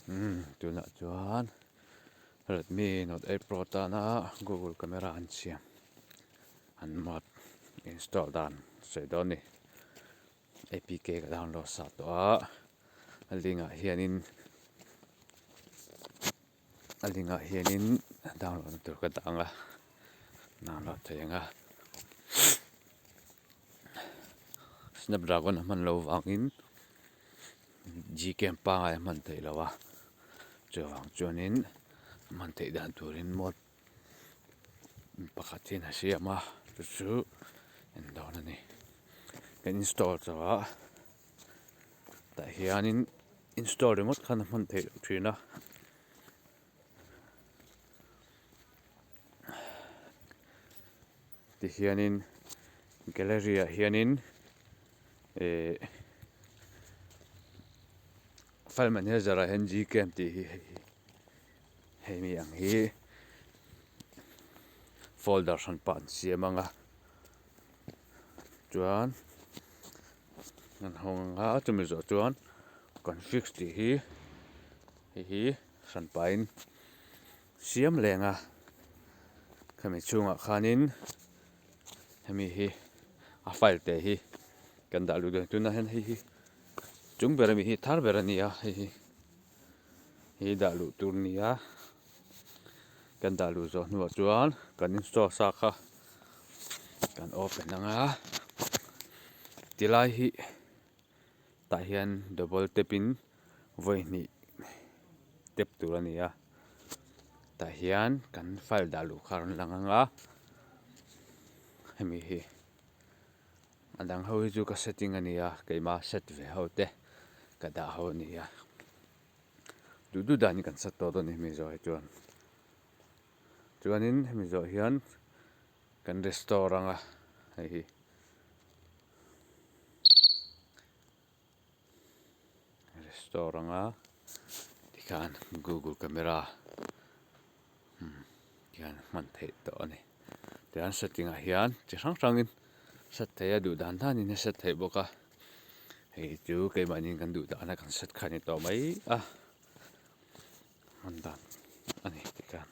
Umm tunah chuan Redmi Note 8 Pro tana Google camera an siam an mod install dan sawi dawn a ni. APK ka download sa tawh a a link ah hianin a link ah hianin download na tur ka dah ang a download thei ang a Snapdragon a hman loh vangin Gcam pangai a hman theih loh a chuvang chuanin a hman theih dan turin mod pakhat hian a siam a chu chu en dawn a ni kan install chauh a tah hianin install ringawt khan a hman theih loh thin a tihianin gallery ah hianin ihh file manager ah hian gcam tih hi hei hi. Hemi ang hi folder hran pah an siam ang a chuan an hawng ang a chumi zawh chuan config tih hi hei hi hran pahin siam leng a khami chhungah khanin hemi hi a file te hi kan dah luh dawn tunah hian hei hi chung ber ami hi thar ber a ni a hei hi. Hi dah luh tur a ni a kan dah luh zawh hnuah chuan kan install sa kha kan open ang a tilai hi tah hian double tap in vawi hnih tap tur a ni a tah hian kan file dah luh kha a rawn lang ang a hemi hi a dang ho hi chu ka setting a ni a keimah set ve ho te ka dah ho a ni a duh duh dan hi kan set tawh dawn a ni hemi zawh hi chuan chuanin hemi zawh hian kan restore ang a hei hi. Restore anga tikhan google camera umm hian hman theih tawh a ni tichuan setting ah hian chi hrang hrangin set theih a duh dan danin a set theih bawk a hei chu keimahni kan duh dana kan set kha a ni tawh mai a hman dan a ni tikhan.